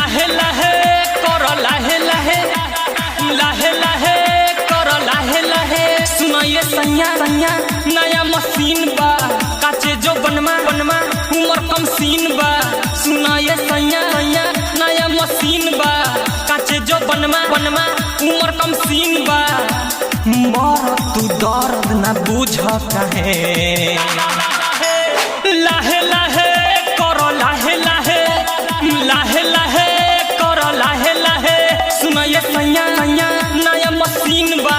लाहे लाहे कर लाहे लाहे, लाहे लाहे कर लाहे लाहे। सुनाइए सैया सैया नया मशीन बा, काचे जो बनमा बनमा उमर कम सीन बा। सुनाइए सैया सैया नया मशीन बा, काचे जो बनमा बनमा उमर कम सीन बा। मर तू दर्द ना बुझ काहे, लाहे लाहे कर लाहे लाहे, लाहे लाहे कर लाहे लाहे। सुनाइए सैया सैया नया मशीन बा,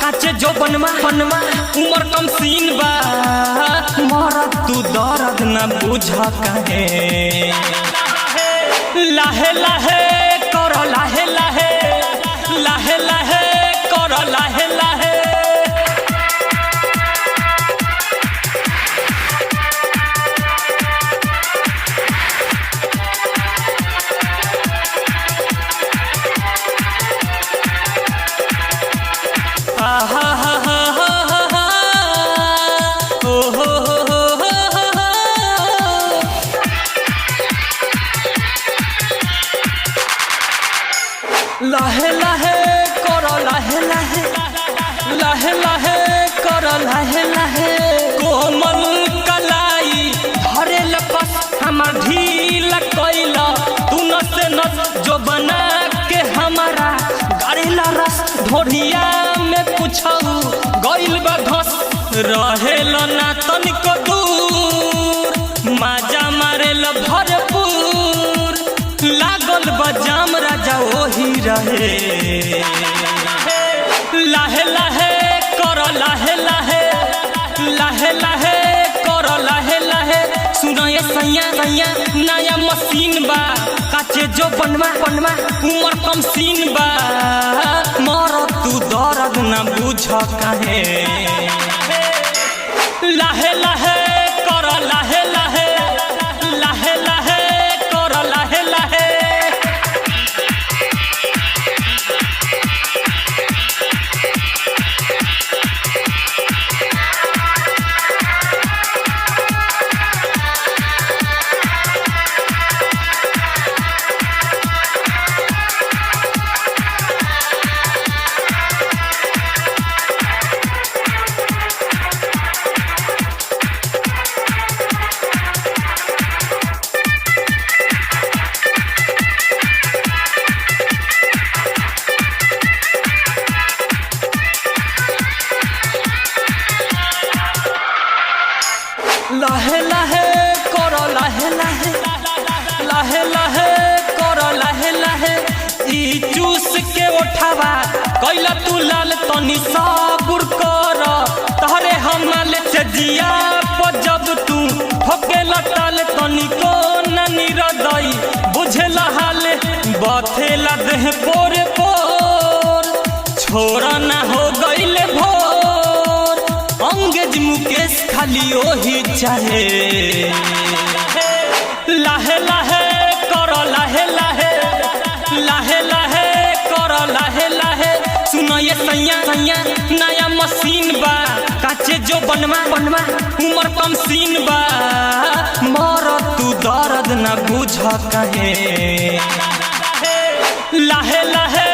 काचे जो बनमा बनमा उमर कम सीन बा। मर तू दर्द ना बुझ काहे, लाहे लाहे कर लाहे लाहे, लाहे लाहे कर लाहे लाहे। आहा हा हा हा हा हा, ओ हो हो हो हो हो हो। लाहे लाहे कर लाहे लाहे, लाहे लाहे कर लाहे लाहे। कोमल कलाई धरे लपस हमर ढील कैला, तू नस नस जो बना के हमारा गरेला रस। ढोढ़िया में पूछऊ गइल बा धस, रहेल ना तनिको दूर, माजा मारेल भरपूर। लागल बजाम राजा ओही रहे, लाहे लाहे कर लाहे लाहे, लाहे लाहे कर लाहे लाहे। सुनाए सैया सैया नया मशीन बा, काचे जो बनवा बनवा उमर कम सीन बा। मर तू दर्द ना बुझ काहे, लाहे लाहे कर लाहे लाहे, लाहे लाहे कर लाहे लाहे। लाहे लाहे कर लाहे लाहे, लाहे लाहे कर लाहे लाहे। ई चूस के उठावा कैला तू लाल, तनी साबुर कर तहरे हमाल से जिया पर जब तू ठोके लटाल। तनी को ननी रदई बुझेला हाल, बथेला देह पोर पोर, छोरा ना हो गइले भोर। अंग्रेज मुकेश खाली ओही चाहे, लाहे लाहे कर लाहे लाहे, लाहे लाहे कर लाहे लाहे। सुनाइए सैया सैया नया मशीन बा, काचे जो बनवा बनवा उमर कम सीन बा। मर तू दर्द ना बुझ काहे, लाहे लाहे।